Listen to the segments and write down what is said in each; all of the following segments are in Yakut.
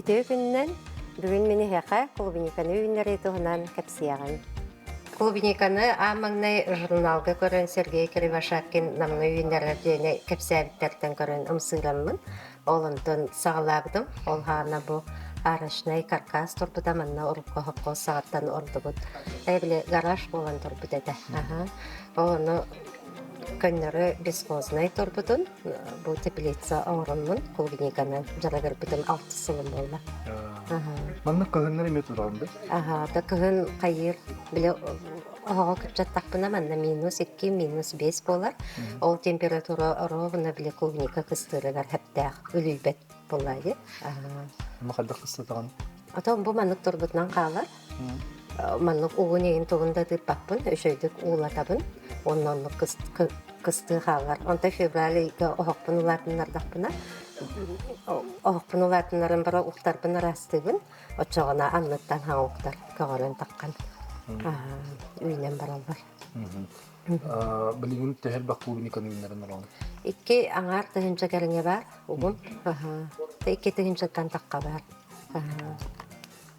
Үтүө күнүнэн бүгүн мин эһиэхэ клубниканы үүннэрии туһунан кэпсиэҕим. Клубниканы аан маҥнай журналга көрөн Сергей Кривошапкин Намҥа үүннэрэр диэни кэпсээбиттэртэн көрөн ымсыыраммын, ол онтон саҕалаабытым. Ол хаана бу арочнай каркас турбута манна урукку хопхоз саҕаттан ордубут. Били гараж буолан турбут этэ. Ол ону көннөрү бесхознай турбутун бу теплица оҥороммун клубниканы дьарыгырбытым алтыс сылым буолла. Маннык кыһыннар эмиэ тураҕын да? Аха, да кыһын хайыыр били оһоҕо кыпчаттахпына манна -2, -5 буолар. Ол температура ровно били клубника кыстыырыгар хэптээх үлүйбэт буолла дии. Ама хайдах кыстатаҕын? Отон бу маннык турбутунан хаалар. Маннык угун иһин тугун да тыыппаппын, үчүгэйдик уулатабын уонна оннук кыстыы хаалар. Онтон февраль ыйга оһохпун улаатыннардахпына, оһохпун улаатыннаран баран уктарбын ыраастыыбын, оччоҕуна анныттан хаҥа уктар көҕөрөн таххан үүнэн бараллар. Билигин төһө элбэх клубниканы үүннэрэн олоҕун? 2,5 тыһыынча кэриҥэ баар угун. 2 тыһыынчаттан тахха баар.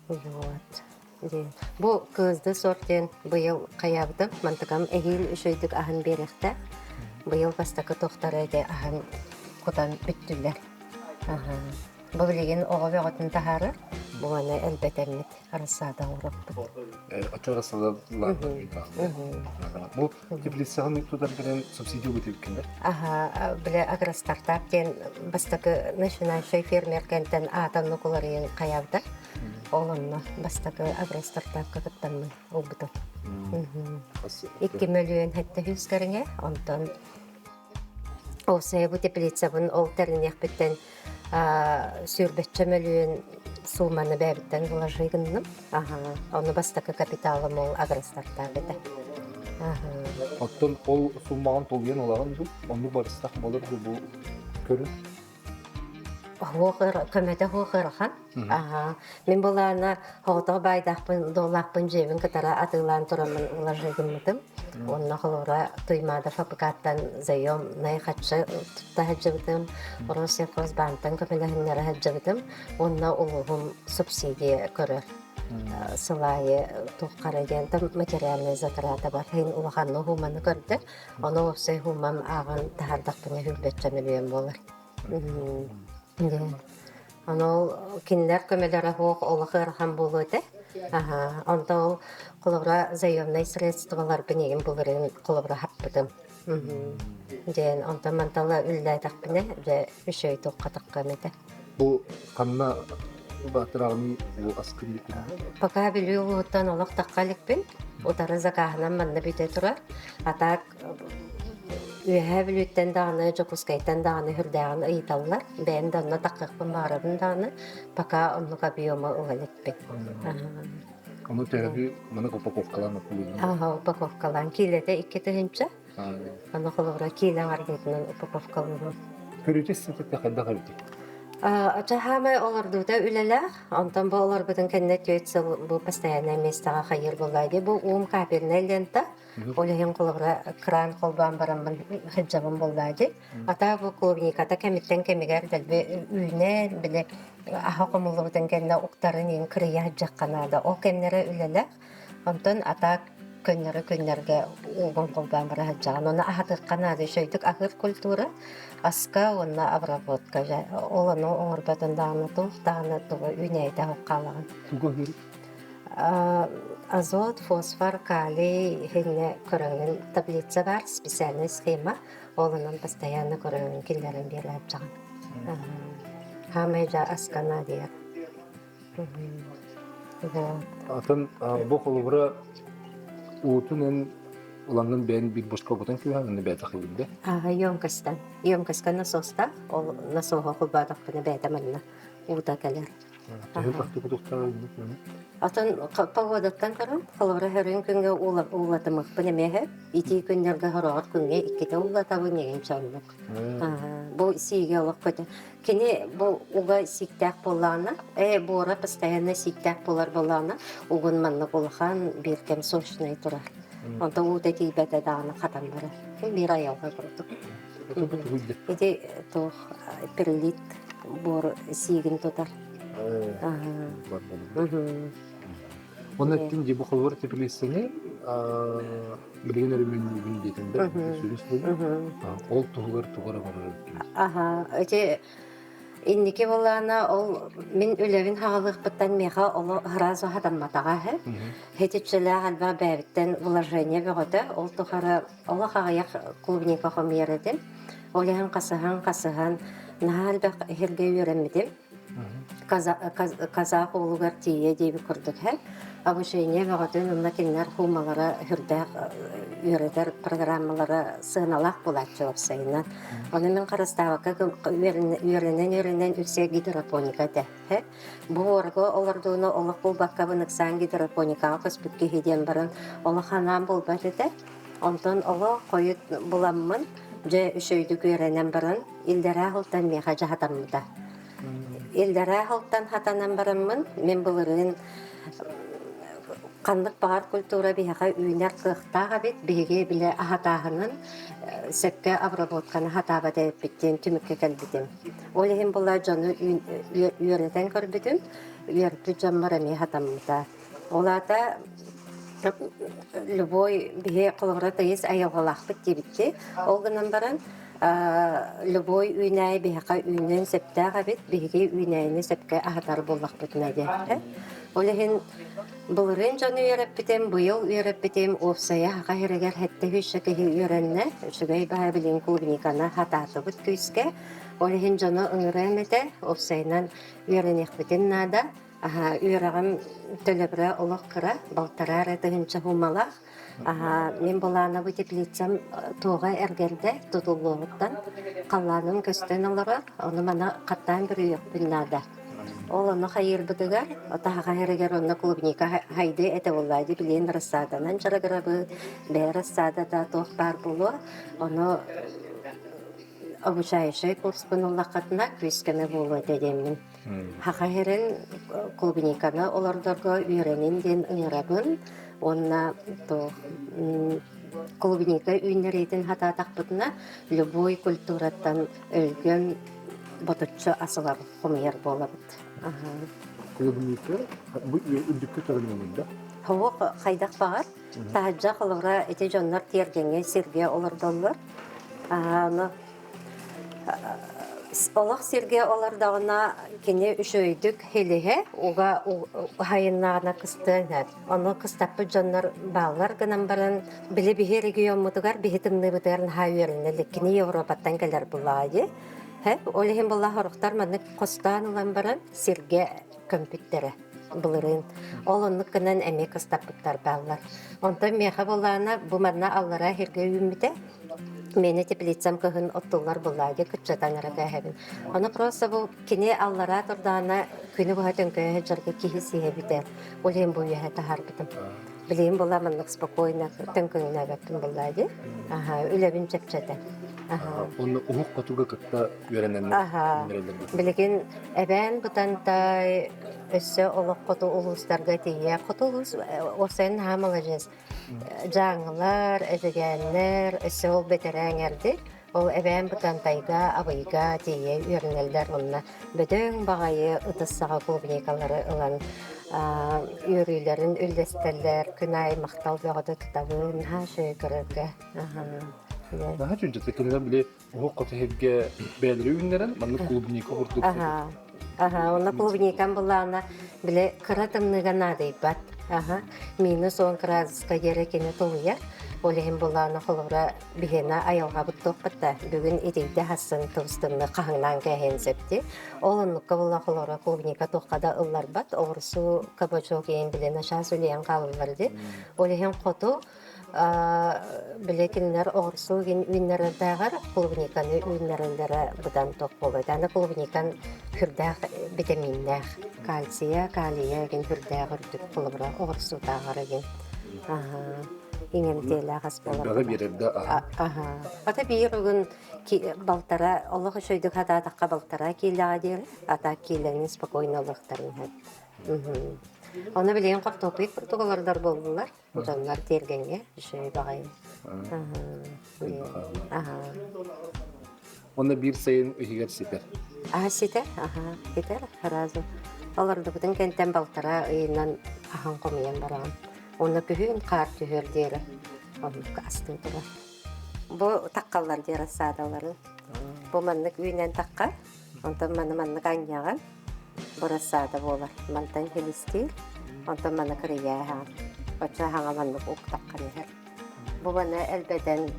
Вот. Диэн. Бу кыызды сорт диэн быйыл хайаабытым. Мантыкам эһиил үчүгэйдик аһын биэриэхтээх. Быйыл бастакы тохтары эти аһын кутан бүттүлэр. Аха. Бу билигин оҕо бөҕөтүн таһаарар. Бу аны элбэтэммит рассада оҥороппут. Оччо рассада Бу теплицаҕын тутар кэлэн субсидия ылбыт Аха, бile агростартап диэн бастакы начинающий фермер кэнтэн аатаннык уларыйан хайаабыта. Ол онно бастакы агростартапка кыттаммын ылбытым. 2 700 000 кэриҥэ, онтон ол бу теплицабын ол тэриниэхпиттэн 120 мөлүйүөн сууманы бэйэбиттэн вложи гынным. Аха, ону бастакы капиталым ол агростартап этэ. Оттон ол суумаҕын толуйан ылаҕын дуу? Оннук барыстах буолар дуу бу көрүн? Көмөтө суох ыарахан. Аха. Мин былаана соҕотох баайдаахпын, дуоллаахпын дьиэбин кытары атыылаан тураммын вложи гыммытым. Онно холобура Туймаада ФПК-ттан заемнай харчы тутта сылдьыбытым, Россельхозбаантан көмөлөһүннэрэ сылдьыбытым уонна улууһум субсидия көрөр. Сыл аайы туох хара диэн там материальная затрата бар. Иһин улаханны уһууманы көрдө. Ону уопсай уһуумам ааҕан таһаардахпына 120 мөлүйүөн буолар. Ону ол кинилэр көмөлөрө суох олох ыарахан буолуо этэ. Аһа, онто ол холобура заемнай средстволарбын игин былырыын холобура хаппытым. Диэн онтон мантала үллээтэхпинэ дьэ үчүгэй туохха таххыам этэ. Бу ханна баатыраҕыный бу аскын Пока Бүлүү улууһуттан олох тахха иликпин. Утары закаһынан манна бүтэ турар. А так Үөһээ Бүлүүттэн даҕаны, Дьокуускайтан даҕаны сүрдээҕин ыйыталлар. Бэйэм да онно таххыахпын баҕарабын даҕаны, пока оннук объема ыла иликпин. Ону төһөбү маннык упаковкалаан уппулуйдун? Аха, упаковкалаан. Киилэтэ 2 тыһыынча. Аны холобура киилэ аҥардыытынан упаковкалыыбын. Көрүүтэ сытыта хайдах эбитий? Чаһаамай олордуута үлэлээх, онтон бу олорбутун кэннэ 4 сыл бу постоянное местоҕа хайыыр буолла дии. Бу уум капельная лента. Ол иһин холобура кран холбоон бараммын сылдьабын буоллаа дии. Ата бу клубниката кэмиттэн кэмигэр дэлби үүнэн, били аһа хомуллубутун кэннэ уктарын иин кырыйа сылдьахха наада. Ол кэмнэрэ үлэлээх. Онтон ата көннөрү күннэргэ уугун холбоон бара сылдьаҕын. Ону аһатыахха наада. Үчүгэйдик аһыыр культура аска уонна обработка. Ол ону оҥорботун даҕаны туох даҕаны тугу үүнээйитэ хаалаҕын. Тугу аһыыр? Азот, фосфор, калий иһиннэ көрөҥүн таблица баар, специальная схема. Ол онон постоянно көрөҥүн киллэрэн биэрээччэҕин. Хаамай дьа аска наадыйар. Атын бу холобура уутун эн ылаҥҥын бэйэн биир босхобутун күүһэн онно бэйэтэ хабырда. Аха, емкостан. Емкостка насостаах, ол насоһа холбоотохпуна бэйэтэ манна уута кэлэр. Атын погодаттан көрөн, холобура хөрүн күҥҥэ уулатымыхпын эмиэ итии күннэргэ хороҕор күҥҥэ иккитэ уулатабын игин соннук. Бу сиигэ олох көтө. Кини бу уга сииктээх буоллаҕына, э буора постоянно сииктээх буолар буоллаҕына, угун маннык улахан биир кэм сочнай турар. Онтон уута тиийбэтэ даҕаны хатан барар. Биир айылҕа курдук. Ити туох перлит буор сиигин тутар. Онно эттин дии бу холобур теплицаны билигин өрөмүөннүүбүн диэтин да сүрүн суруйу ол туһугар тугу эрэ барар эбиккин. Аха, ити инники былаана ол мин үлэбин хаҕалыахпыттан миэхэ оло сразу хатамматаҕа үһү. Хитиччэлээх элбэх бэйэбиттэн вложение бөҕөтө. Ол тухары олох аҕыйах клубника хомуйар этим. Ол иһин хасыһан-хасыһан наһаа элбэх иһиргэ үөрэммитим. Казах уолугар тиийэ диэбит курдук һэ. Обучение бөҕөтүн онно кинилэр хуумалара үрдээх үөрэтэр программалара сыаналаах буолааччы уопсайынан. Ону мин харыстаабакка үөрэнэн-үөрэнэн үксэ гидропоника этэ. Бу уорга олордууну олох булбаккабын ыксаан гидропоникаҕа көспүт киһи диэн баран олох анаан булбат этэ. Онтон олох хойут буламмын, дьэ үчүгэйдик үөрэнэн баран, иллэрээ сылтан миэхэ дьаһатаммыта. Иллэрээ сылтан хатанан бараммын, мин былырыын ханнык баҕар культура биһиэхэ үүнэр кыахтаах эбит, биһиги бile аһатааһынын сөпкө обработканы хатаабат эбиппит диэн түмүккэ кэлбитим. Ол иһин була дьону үөрэтэн көрбүтүм, үөрпүт дьоммор эмиэ хатаммыта. Ол аата любой биһи холобура тыйыс айылҕалаахпыт диэбикки. Ол гынан баран любой үүнээйи биһиэхэ үүнүөн сөптөөх эбит, биһиги үүнээйини сөпкө аһатар буоллахпытына диэххэ. Ол иһин былырыын дьону үөрэппитим, быйыл үөрэппитим, уопсайа саха сиригэр 700 киһи үөрэннэ. Үчүгэй баһа билигин клубниканы хатаатыбыт күүскэ. Ол иһин дьону ыҥырыам этэ, уопсайынан үөрэниэхпитин наада. Аһа, үөрэҕим төлөбүрэ олох кыра, балтараа эрэ тыһыынча суумалаах. Аһа, мин былаанабы теплицам туоҕа эргэрдэ тутуллуоҕуттан халлааным көстөн олорор, ону маны хаттаан бүрүйүөхпүн наада. Ол ону хайыырбытыгар, таһаҕа иһэригэр онно клубника хайдыы этэ буоллаа дии, билигин рассаданан дьарыгырабыт, бэйэ рассадата туох баар буолуо, ону обучающай курспун ыллаххытына күүс-көмө буолуо этэ диэммин. Саха сирин клубниканы олордорго үөрэнин диэн ыҥырабын уонна туох клубника үүннэриитин хатаатахпытына любой культураттан өлгөм ботуччу асылар хомуйар буолабыт. Клубника бу үрдүккэ көрүҥүн да? Хоһуок хайдах баҕар. Таһырдьа холобура ити дьоннор тиэргэҥҥэ сиргэ олордоллор. Ону Олох сиргэ олордоҕуна кини үчүгэйдик хилиһэ уга уһайыннаҕына кыстыан сөп. Ону кыстаппыт дьоннор бааллар гынан баран били биһи региоммутугар биһи тымныыбытыгар наһаа үөрэнэ илик. Кини Европаттан кэлэр буллаҕа дии. Ол иһин буолла сорохтор маннык хостоон ылан баран сиргэ көмпүттэрэ былырыын. Ол оннук гынан эмиэ кыстаппыттар бааллар. Онтон миэхэ буоллаҕына бу манна аллараа сиргэ үүммүтэ. Миэнэ теплицам кыһын оттуллар буллаадьы кыччатан эрэ кээһэбин. Ону просто бу кини аллараа турдаҕына күнү быһа төҥкөйө сылдьарга киһи сиһэ бүтэр. Ол иһин бу үөһэ таһаарбытым. Билигин була маннык спокойно төҥкөҥнөөбөппүн буллаадьы. Аха, үлэбин чэпчэтэ. Аха. Онно уһук хотуга кытта үөрэнэннэр Аха. Билигин эбээн Бытантай өссө олох хоту улуустарга тиийэ. Хоту улуус уопсайын наһаа маладьыас. Дьааҥылар, эдьигээннэр, өссө ол бэтэрээ эҥэрдик, ол Эбээн Бытантайга, Абыйга тиийэ үөрэнэллэр уонна бөдөҥ баҕайы ытыс саҕа клубникалары ылан үөрүүлэрин үллэстэллэр, күн аайы махтал бөҕөтө тутабын, наһаа үчүгэй көрөргө. Наһаа үчүгэй кинилэр били уһук хоту сиргэ бэйэлэри үүннэрэн маннык клубника курдук Аха. Аха, онно клубникам былаана бile кыра тымныыга наадыйбат. Аха, минус 10 градуска диэри кини тулуйар. Ол иһин былаана холобура биһиэнэ айылҕабыт туохпут да бүгүн итийдэ хассын тубус-тымныы хаһыҥнаан кээһиэн сөп Ол оннукка була холобура клубника туохха да ылларбат. Оҕурсу кабачок иһин бile начаас үлүйэн хаалаллар ди. Ол иһин хоту Били кинилэр оҕурсуу иһин үүннэрэрдээҕэр клубниканы үүннэрэллэрэ быдан тох буолуо. Аны клубникан сүрдээх битэмииннээх. Кальция, калия игин сүрдээх үрдүк холобура оҕурсуутааҕар игин. Иҥэмтиэлээх ас буолар. Элбэҕи биэрэр да Аха. Ата биир угун балтара олох үчүгэйдик хатаатахха балтараа киилэҕэ диэри, а так киилэни спокойно ылыахтарын сөп. Ону билигин хортуоппуй курдук олордор буоллулар. Дьоннор тиэргэҥҥэ үчүгэй баҕайы. Онно биир сайын иһигэр ситэр. Аа ситэр, аха, ситэр, сразу. Олордубутун кэнтэн балтараа ыйынан аһан хомуйан бараҕын. Уонна күһүн хаар түһүөр диэри оннукка астыы турар. Бу таккаллар диэн рассадаларын. Бу маннык үүнэн тахха, онтон маны маннык анньаҕын, бу рассада буолар. Мантан хилистиир, онтон маны кырыйааһаҕын. Оччо хаҥа маннык уктаххын иһэр. Бу маны элбэтэн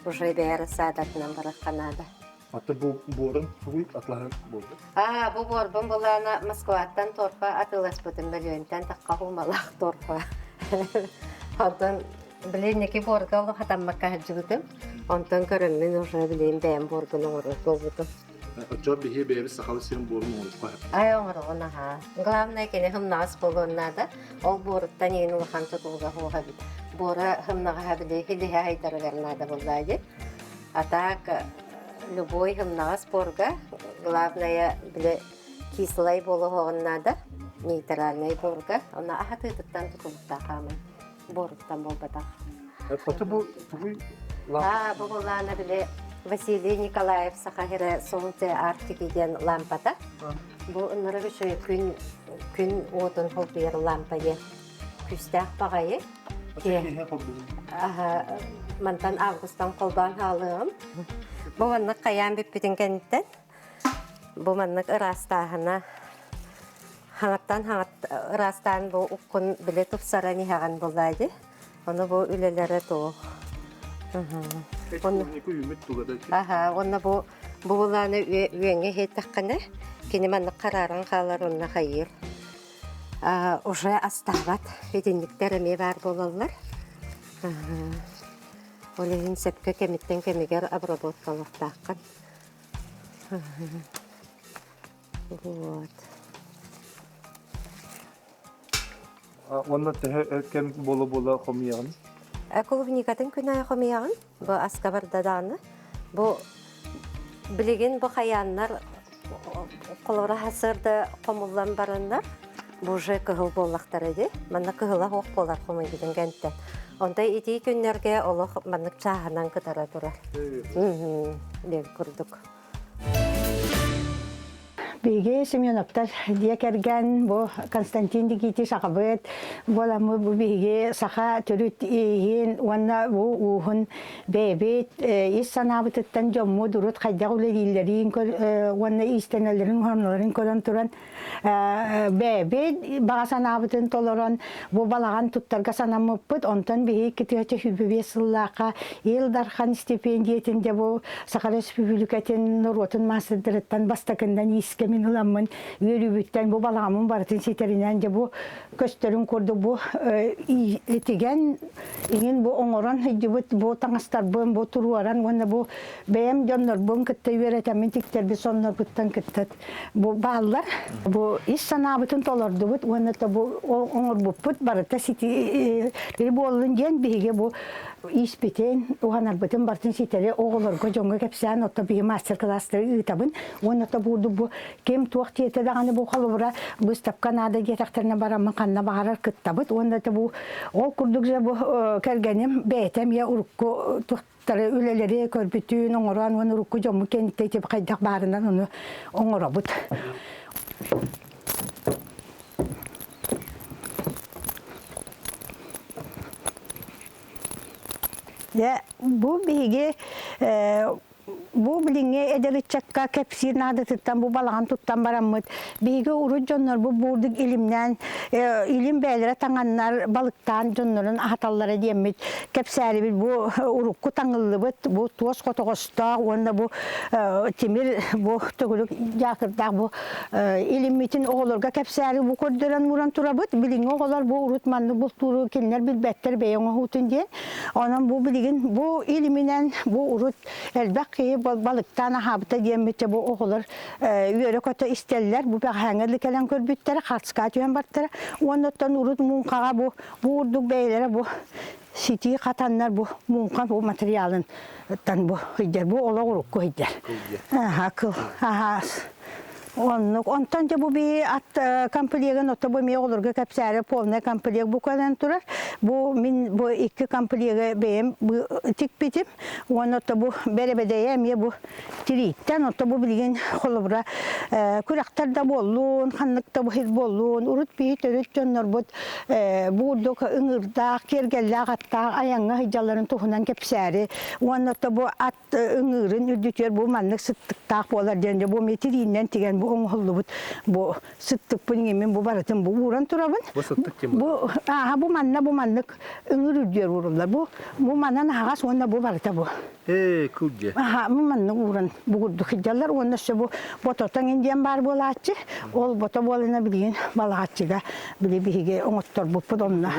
уже бэйэ рассадатынан барахха наада. Аты бу буорун тугуй атлаһын буолду. Аа, бу буорбун булаана Москваттан торфа атыыласпытым мөлүйүөнтэн тахха хуумалаах торфа. Онтон билин ики буорга олох хатаммакка сылдьыбытым. Онтон көрөммүн уже билин бэйэм буорбун оҥорор буолбутум. Оччо биһи бэйэбит сахабыт сирин буорун оҥоруохха. Ай оҥороҕун аһаа. Главное кини хымнаҕас буолуон наада. Ол буоруттан иин улахан тутулуга суох эбит. Буора хымнаҕаһа били хилиһэ айдарыгар наада буоллаа дии. А так любой һымнаҕас буорга главное били кислай буолуоҕун наада нейтральнай буорга онно аһатыытыттан тутулуктаах хааман буоруттан буолбатах. Хоту бу тугуй Аа бу булаана били Василий Николаев Саха сирэ Солнце Арктики диэн лампата. Бу ынырык үчүгэй күн күн уотун холбуйар лампа диэн күүстээх баҕайы. Мантан августан холбоон хаалыаҕым. Бу маннык хайаан бүппүтүн кэнниттэн бу маннык ыраастааһына хаҥаттан хаҥат ыраастаан бу уккун били тупсаран иһэҕин буоллаа дии. Ону бу үлэлэрэ туох. Аха, уонна бу бу былааны үөҥҥэ иһиттэххинэ кини маннык харааран хаалар уонна хайыыр. Уже астаабат итинниктэр эмиэ баар буолаллар. Ол иһин сөпкө кэмиттэн кэмигэр обработкалыахтааххын. Вот. Уонна төһө өр кэм буола-буола хомуйаҕын? Клубникатын күн аайы хомуйаҕын. Бу аска барда даҕаны. Бу билигин бу хайааннар холобура сарсыарда хомуллан бараннар бу уже кыһыл буоллахтара дии. Манна кыһыла суох буолар хомуйбутун кэнниттэн. Онтон итии күннэргэ олох маннык чааһынан кытара турар. Диэн курдук. Биһиги Семеновтар дьиэ кэргэн бу Константин Никитич аҕабыт буоламмыт бу биһиги саха төрүт ииһин уонна бу ууһун бэйэбит ис санаабытыттан дьоммут урут хайдах үлэлииллэрин уонна иистэнэллэрин уһаналларын көрөн туран бэйэбит баҕа санаабытын толорон бу балаҕан туттарга санаммыппыт. Онтон биһиги 2025 сыллаахха Ил Дархан стипендиятин дьэ бу Саха Республикатын норуотун маастардарыттан бастакындан иискэ мин ыламмын үөрүүбүттэн бу балаҕаммын барытын ситэринэн дьэ бу көстөрүн курдук бу итигэн иҥин бу оҥорон сылдьыбыт бу таҥастарбын бу туруоран уонна бу бэйэм дьоннорбун кытта үөрэтэммин тиктэрбит соннорбуттан кытта бу бааллар. Бу ис санаабытын толордубут уонна то бу оҥорбуппут барыта сити буоллун диэн биһиги бу ииспитин, уһанарбытын барытын ситэри оҕолорго дьоҥҥо кэпсээн отто биһи мастер-класстары ыытабын уонна то буурду бу ким туох диэтэ даҕаны бу холобура быыстапка наада диэтэхтэринэ бараммын ханна баҕарар кыттабыт уонна то бу ол курдук же бу кэргэним бэйэтэ эмиэ урукку туохтары үлэлэри көрбүтүн оҥорон уонна урукку дьоммут кэнниттэн тип хайдах баарынан ону оҥоробут. Дьэ, бу биһиги бу билиҥҥи эдэр ыччакка кэпсиир наадатыттан бу балаҕан туттан бараммыт биһиги урут дьоннор бу буурдук илимнээн илим бэйэлэрэ таҥаннар балыктаан дьоннорун аһаталлара диэммит кэпсээрибит бу урукку таҥыллыбыт бу туос хотоҕостоох уонна бу тимир бу төгүрүк дьаакырдаах бу илиммитин оҕолорго кэпсээри бу көрдөрөн ууран турабыт. Билиҥҥи оҕолор бу урут маннык бултууру кинилэр билбэттэр бэйэ оҥоһуутун диэн. Онон бу билигин бу илиминэн бу урут элбэх киһи балыктаан аһаабыта диэммит бу оҕолор үөрэ-көтө истэллэр. Бу бэҕэһээҥҥэ кэлэн көрбүттэрэ, харчыга түһэн бартара. Уонна оттон урут муҥхаҕа бу бу урдук бэйэлэрэ бу ситии хатаннар бу муҥха бу материалын бу ыйдар бу олох урукку ыйдар. Аха кыл аха. Оннук. Онтон дьэ бу би ат комплегын ото бу эмиэ оҕолорго кэпсээри полный комплект бу кэлэн турар. Бу мин бу икки комплегы бэйэм тикпитим. Уонна ото бу бэрэбэдэйэ эмиэ бу тирииттэн ото бу билигин холобура күрэхтэр да буоллун, ханнык да бу буоллун, урут биһи төрүт дьоннорбут бу курдук ыҥыырдаах, киэргэллээх аттаах айаҥҥа сылдьалларын туһунан кэпсээри уонна ото бу ат ыҥыырын үрдүтүгэр бу маннык сыттыктаах буолар диэн бу эмиэ тирииннэн тигэн бу оҥоһуллубут бу сыттыкпын иҥимин бу барытын бу ууран турабын. Бу сыттык ким Бу ааһа бу манна бу маннык ыҥыр үрдүөр ууруллар. Бу бу манан аһаҕас уонна бу барыта бу. Ээ, кыл дьэ. Аха, бу маннык ууран бу курдук сылдьаллар уонна өссө бу бототоҥ индиан баар буолааччы. Ол бото буолана билигин балаҕаччыга били биһиги оҥотторбуппут онно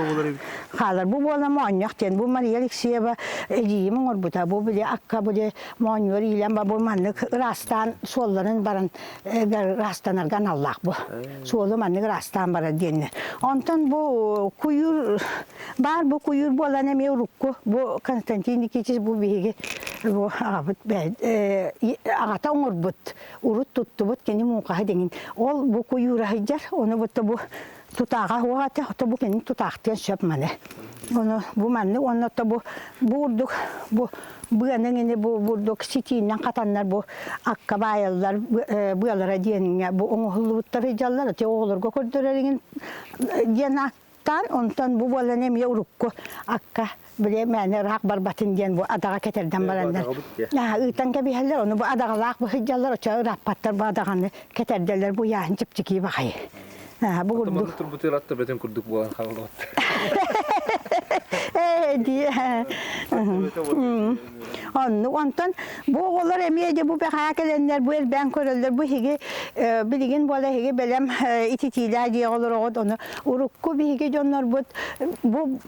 хаалар. Бу буола моонньох диэн бу Мария Алексеева эдьиийим оҥорбута. Бу били акка били моонньуор иилэн ба бу маннык ыраастаан суолларын баран ыраастанарга аналлаах бу. Суолу маннык ыраастаан барар диэннэр. Онтон бу куйуур баар бу куйуур буолан эмиэ урукку бу Константин Никитич бу биһиги бу аҕабыт аҕата оҥорбут урут туттубут кини муҥхаһа диҥин ол бу куйуура сылдьар ону бутта бу тутааҕа уох этэ ото бу кини тутаахтыан сөп маны ону бу маннык уонна ото бу бу урдук бу быаның ини бу бурдук ситииннэн хатаннар бу акка баайаллар быалара диэниҥэ бу оҥоһуллубуттар сылдьаллар ити оҕолорго көрдөрөр иҥин диэн Таан онтон бу буолан эмиэ урукку акка били мээнэ ыраах барбатын диэн бу адаҕа кэтэрдэн бараннар ыытан кэбиһэллэр ону бу адаҕалаах быһыдьаллар очо ырааппаттар бу адаҕаны кэтэрдэллэр бу яаһын чэпчэки баҕайы бу курдук турбутугар атта бөтөн курдук буолан хаалбыт ээ дии Оннук. Онтон бу оҕолор эмиэ дьэ бу бэҕэһээ кэлэннэр бу элбээн көрөллөр. Бу иһиги билигин буола иһиги бэлэм ититиилээх дьиэҕэ олороҕут. Ону урукку биһиги дьоннорбут бу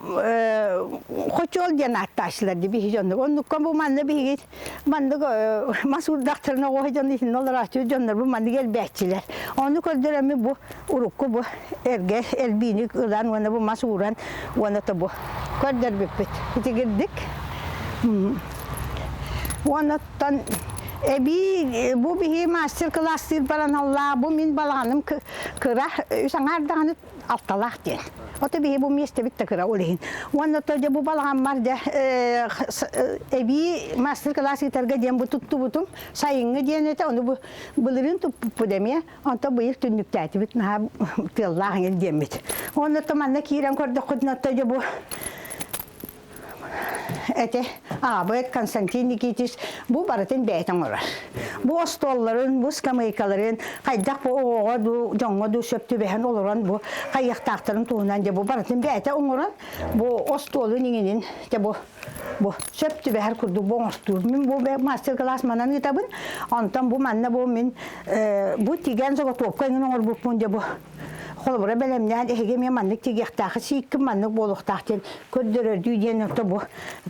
хочуол диэн ааттааччылар дии биһиги дьоннор. Оннукка бу манна биһиги маннык мас уурдахтарына оҕо дьон итиннэ олорооччу дьоннор бу маннык элбээччилэр. Ону көрдөрөммүт бу урукку бу эргэ элбиини ылан уонна бу мас ууран уонна то бу көрдөрбүппүт итигирдик уоннаттан эбии бу биһи мастер-класстыыр баран аллаа бу мин балаҕаным кыра үс аҥаар даҕаны алталаах диэн ото биһи бу миэстэбит да кыра ол иһин уонна то дьэ бу балаҕаммар дьэ эбии мастер-класс ыытарга диэн бу туттубутум сайыҥҥы диэн этэ ону бу былырыын туппуппут эмиэ Онтон быйыл түннүктээтибит наһаа тыаллаах иҥин диэммит. Уонна то манна киирэн көрдөххүтүнэ то дьэ бу эти аабыт Константин Никитич бу барытын бэйэтэ оҥорор. Бу остуолларын, бу скамейкаларын хайдах бу оҕоҕо дуу, дьоҥҥо дуу сөп түбэһэн олорон бу хайыахтаахтарын туһунан дьэ бу барытын бэйэтэ оҥорон бу остуолун иҥинин дьэ бу Бу сөп түбэһэр курдук бу оҥостуур. Мин бу мастер-класс манан ыытабын. Онтон бу манна бу мин бу тигэн заготовка эҥин оҥорбуппун дьэ бу холобура бэлэмнээн эһиги эмиэ маннык тигиэхтээх сииккин маннык буолуохтаах диэн көрдөрөрдүү диэн ото бу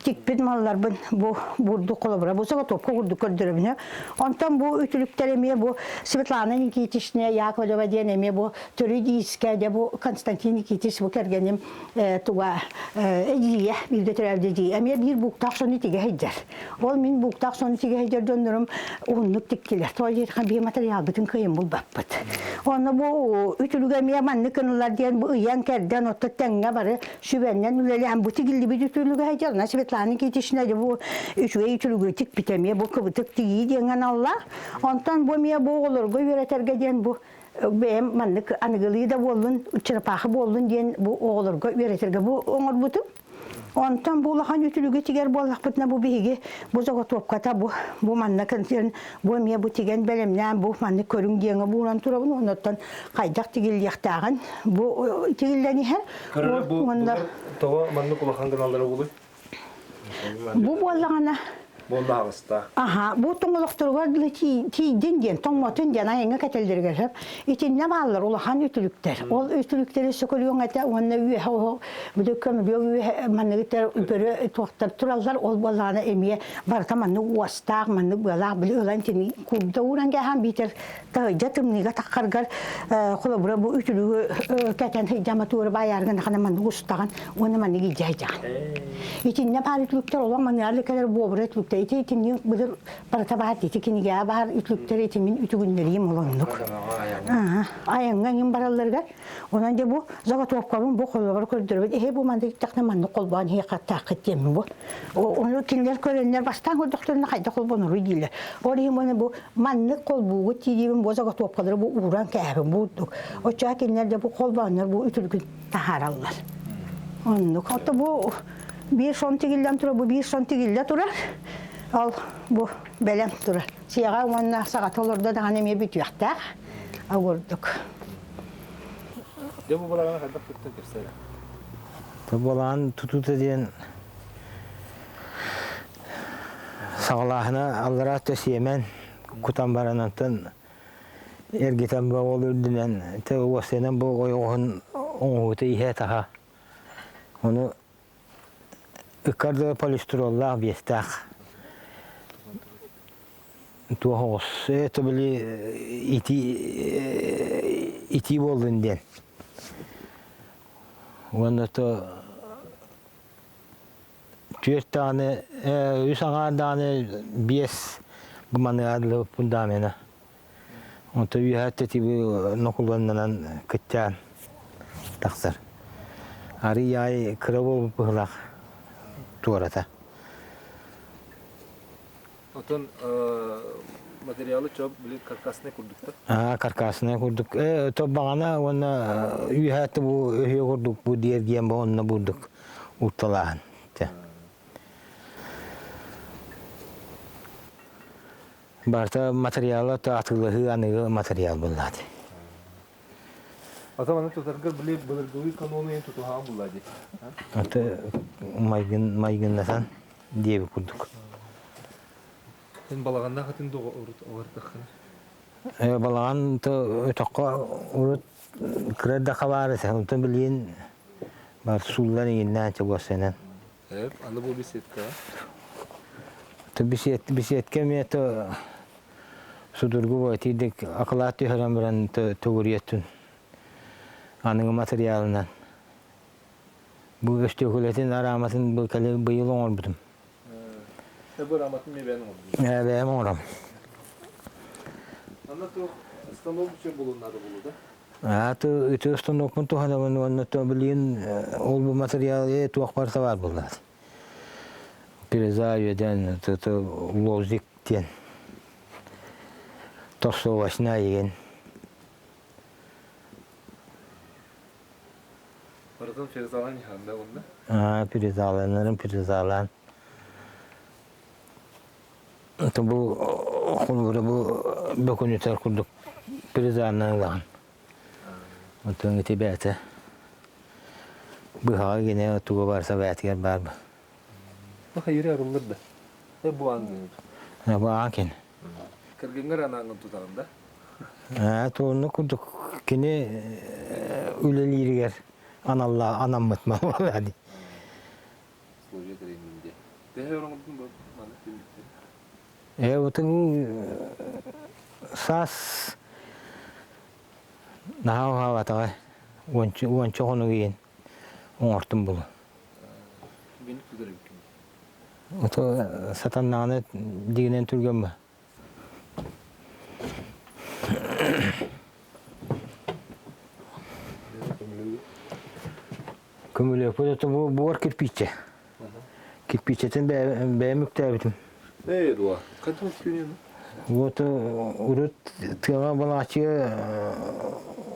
тикпит малларбын бу бурдук холобура бу заготовка курдук көрдөрөбүн. Онтон бу үтүлүктэр эмиэ бу Светлана Никитична Яковлева диэн эмиэ бу төрүт иискэ дьэ бу Константин Никитич бу кэргэним туга эдьиийэ бииргэ төрөөбүт эдьиий эмиэ биир бууктаах сону тигэ сылдьар ол мин бууктаах сону тигэ сылдьар дьоннорум уһуннук тиктилэр тоҕо диэтэххэ биир материалбытын кыайан булбаппыт онно бу үтүлүгэ эмиэ маннык гыналлар диэн бу ыйан кэрдэн отто тэҥҥэ бары сүбэннэн үлэлээн бу тигиллибит үтүлүгэ сылдьар на Светлана Никитична бу үчүгэй үтүлүгү тикпит эмиэ бу кыбытык тигии диэҥҥэ аналлаах онтон бу эмиэ бу оҕолорго үөрэтэргэ диэн бу бэйэм маннык аныгылыы да буоллун, чырапаахы буоллун диэн бу оҕолорго үөрэтэргэ бу оҥорбутум. Онтон бу улахан үтүлүгү тигэр буоллахпытына бу биһиги бу заготовката бу бу манна бу эмиэ бу тигэн бэлэмнээн бу маннык көрүҥ диэҥэ бууран турабын оннуттан хайдах тигиллиэхтээҕин бу тигиллэн иһэр. Бу тоҕо маннык улахан гыналлара буолуй? Бу буоллаҕына Буолла аҕыста. Аха, бу тоҥолохторугар дылы тиийдин диэн, тоҥмотун диэн айаҥҥа кэтэллэригэр сөп. Итиннэ бааллар улахан үтүлүктэр. Ол үтүлүктэри сөкөлүөҥ этэ уонна үөһэ оһох били көмүлүөк үөһэ манныгыттар бөрө туохтар тураллар. Ол буоллаҕына эмиэ барыта маннык уостаах, маннык быалаах били ылан тини курда ууран кээһэн биитэр таһырдьа тымныыга таххаргар холобура бу үтүлүгү кэтэн сылдьама туора баайааргын хана маннык устаҕын уонна маннык илдьэ сылдьаҕын. Итиннэ баар үтүлүктэр олох маныар кэлэр буобура үтүлүктэр. Ити итинник былыр барыта баар ити кинигэҕэ баар үтүлүктэр ити мин үтүгүннэриим олоннук. Айаҥҥа иҥин баралларыгар онон дьэ бу заготовкабын бу холобур көрдөрөбүн эһи бу маннык иттахна маннык холбоон иһиэххаттааххыт диэммин бу. Ону кинилэр көрөннөр бастаан көрдөхтөрүнэ хайдах холбоноруй дииллэр. Ол иһин уонна бу маннык холбуугут тиийиибин бу заготовкалары бу ууран кээһэбин бу курдук. Оччоҕо кинилэр дьэ бу холбооннор бу үтүлүгүн таһаараллар. Оннук. Ото бу биир сон тигиллэн турар, бу биир сон тигиллэ турар. Ол бу бэлэм турар. Сиэҕэ уонна саҕата олордо даҕаны эмиэ бүтүөхтээх. Огурдук. Дьэ бу балаҕаны хайдах туттан кэпсээн? Бу балаҕан тутуута диэн саҕалааһына аллараа өттө сиэмэн кутан баран онтон эргитэн бу ол үрдүнэн тэ уостайынан бу ойоҕоһун оҥоһуута иһэ-таһа ону ыккардыгар полистироллаах биэстээх туох оҕус это били итии итии буоллун диэн уонна то түөрт даҕаны үс аҥаар даҕаны биэс бу маныаҕа дылы фундамена Онто үөһэ тэтиби нокулуоннанан кыттаан тахсар. Арый аай кыра буолбут быһылаах туората. Отон материалы чоп били каркасный курдуктар? Аа, каркасный курдук. Э, то баҕана уонна үөһэ бу өһүө курдук бу диэргиэн бу онно бурдук утталааһын. Барыта материала атыылаһыы аныгы материал буоллаат. Ата маны тутарга били былыргылыы канону тутуһаан булла дии. Аты майгын майгыннатан диэби курдук. Сен балаҕаннаах атын да урут олортаххына? Э балаҕан то өтөххө урут кыра да хабаары онтон билигин бар сууллан иҥиннээн чугасынан. Аны бу беседка. Беседка эмиэ то судургу бу итиирдик акылаат түһэрэн баран төгүрүйэттин аныгы материалынан. Бу өстүөкүлэтин арааматын бу кэлэ быйыл оҥорбутум. Бу арааматын эмиэ бэйэм оҥордум. Бэйэм оҥором. Анна туох станок үчүн булуннары булу да? Ааты үтүө установкун туһанабын уонна то билигин ол бу материал туох барыта баар буоллаат. Фреза үөдэн лозик диэн торсовочная деген. Барытын фрезалаан иһанда уонна? Аа, фрезаланарын фрезалаан. Бу холобура бу бөкүнүтэр курдук призаннан ылаҕын. Оттон ити бэйэтэ быһаҕа гинэ туга барса бэйэтигэр баар бу. Бу хайыра арыллар да? Э бу аан гын. Бу аан кин. Кэргэҥҥэр анааҥҥын тутаҕын да? Ээ туонну курдук кини үлэлииригэр аналла анаммыт мал дии. Служия тренинг диye. Төһө оҥордун бу маны түннүктэн? Э отын саас наһаа уһаабатаҕа уонча уонча хонук иһин оҥортум булу. Бини тутар эбиккин. Ото сатаннаҕына дигинэн түргэн ба. Көмүлүөкпүт это бу буор кирпииччэ. Кирпииччэтин бэйэм үктээбитим. Ээ дуо? Хайдах үктүүнүн? Вот урут тыаҕа балааччыга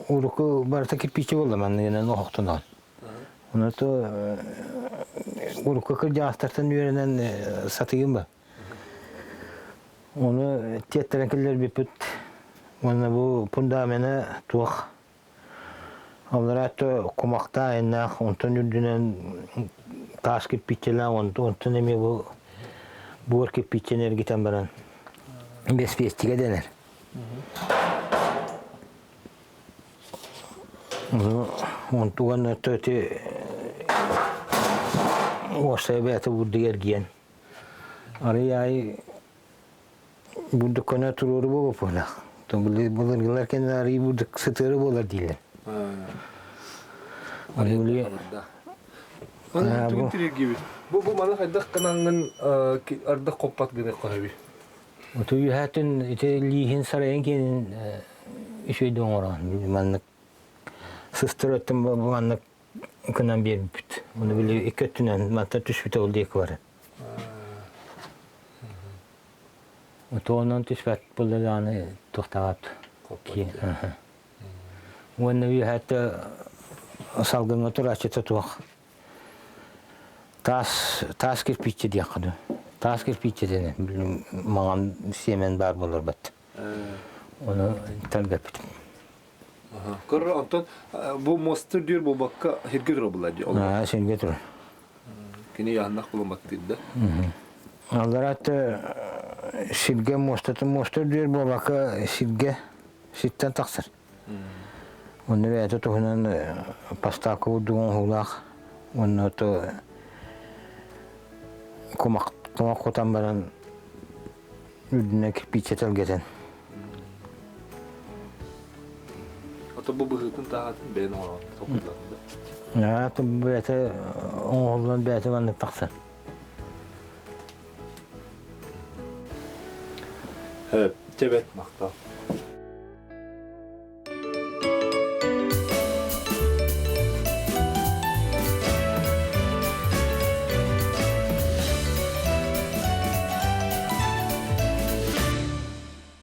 урукку барыта кирпииччэ буолла манныгынан оһохтонон. Ону то урукку кырдьаҕастартан үөрэнэн сатыйым ба. Ону тиэттэрэн киллэрбиппит уонна бу фундамена туох Аллараа өттө кумахтаах айаннаах, онтон үрдүнэн таас кирпииччэлээх, онтон эмиэ бу буор кирпииччэни эргитэн баран бэспиэстигэ дэнэр. Онтуган өттө ити уопсайа бэйэтэ бурдук эргийэн арый аайы Бурдук көнө туруору буолуохпуна. Былыргылар кэннэ арый бурдук сытыары буолар дииллэр. Аны тугун тириргибит. Бу бу маны хайдах гынаҥҥын ардах хоппат гына хоһоби. Утуйуһатын ити лииһин сарайын киэнин үчүгэйдик оҥорон маннык сыстыр өттүн бу маннык гынан биэрбит. Оны били икки өттүнэн манта түспүтэ ол диэки бар. Отуонан түспэт буллааны туохтаҕат. Уонна үөһэттэ салгыҥҥа турааччыта туох таас таас кирпииччэ диэххэ дуу. Таас кирпииччэтинэн маҥан сиэмэн баар буолар бат. Ону тэлгэппитим. Көрөр онтон бу мосту дүр буолбакка сиргэ турар буолла дии. Аа сиргэ турар. Кини яһаннах буламаттыыр да. Аллараат сиргэ муостатын муоста үрдүгэр буолбакка сиргэ сиртэн тахсар. Онно бэйэтэ туһунан поставка курдук оҥоһуулаах уонна то кумах кумах кутан баран үрдүнэ кирпииччэ тэлгэтэн. Ото бу быһыытын таһаатын бэйэн оҥорон толкуйдатын да. Аа, бэйэтэ оҥоһуллан бэйэтэ маннык тахсар. Чэбэт махтал.